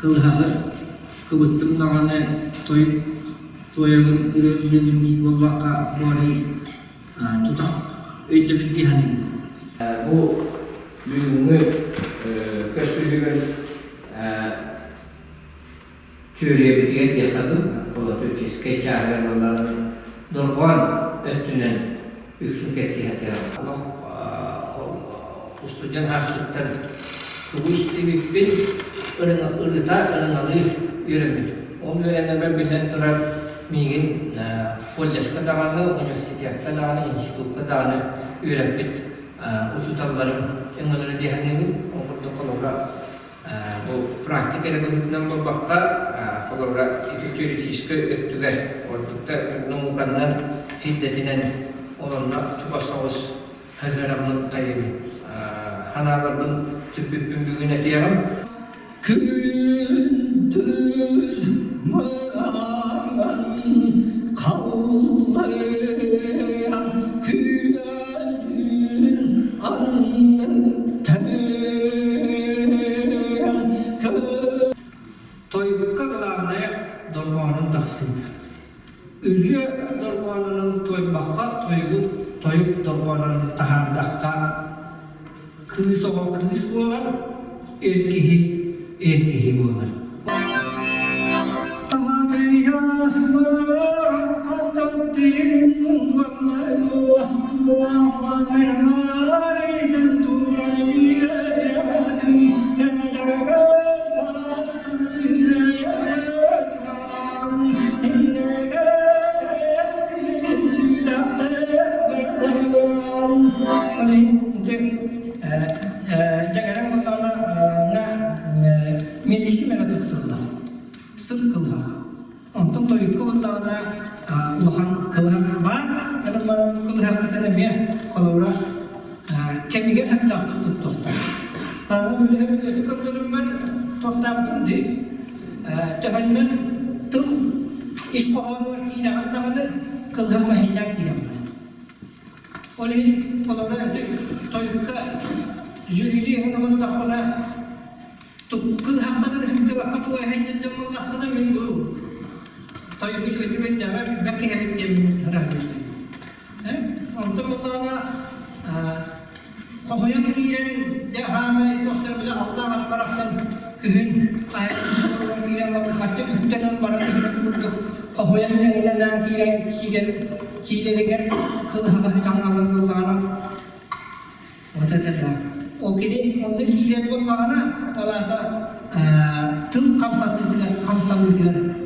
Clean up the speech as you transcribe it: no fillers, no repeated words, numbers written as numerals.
Кылыһаҕы кыбыттым даҕаны тойук туойабын ырыалыыбын диир буоллахха бу арыый тутах өйдөбүл дии саныыбын. Бу бүгүҥҥү көрсүһүүбүн түөрүйэбитигэр диэххэ дуу, политическай чааһыгар буоллаҕына дорҕоон өттүнэн үксүн кэпсиһэтиэҕим. Олох устудьуон ааспыттан тугу истибиппин ырыта, ырыҥалыы үөрэммитим. Ол үөрэнэрбэр биллэн турар миигин колледжка даҕаны, университекка даҕаны, институкка даҕаны үөрэппит учууталларым өҥөлөрө дии саныыбын. Ол курдук холобура Бу практика эрэ быһыытынан буолбакка, холобура ити теоретическай өттүгэр ордук да науканнан ирдэтинэн олонно чугас соҕус сыһыараммын хайыыбын. Санааларбын түмпүппүн бүгүн этиэҕим. Күндүл мыраан халлаан күөлүн анныттан Тойукка главное дорҕоонун тахсыыта. Ырыа дорҕоонунан туойбакка тойугу тойук дорҕоонунан таһаардахха кыыс оҕо кыыс буолар, эр киһи эр киһи буолар. Дьэҥэрэн буоллаҕына милиция эрэ туттуллар. Сыр кылыһах. Онтон тойукка буоллаҕына улахан кылыһах баар. Гынан баран кылыһаххытын эмиэ холобура кэмигэр сөптөөхтүк туттуохтаах. Аны үлэһит көрдөрүммэр туохтаабытым дии. Төһөннөн тыл ис хоһоонугар киирэҕин даҕаны кылыһах мэһэйдээн киирэн барар. Ол иһин холобура тойукка жюрилии иһин олордохпуна кылыһахтанан ыһыктыбакка туойа дьон буоллахтана мин бу тойугу үчүгэйдик өйдөөбөт билбэт киһи эбит диэммин ыраатыыбын. Онтон буоллаҕына хоһуйан киирэн дьэ хаамай тохтор бile алтаах барахсан күһүн айан киирэн хаччы үктэнэн баран иһэр курдук хоһуйан эҥинэнээн киирэн киирэн киирэригэр кылыһаҕа таҥаалар буоллаҕына вот это да ол кини онно киирэр буоллаҕына ол аата тыл хамсатыытыгар хамсаныытыгар.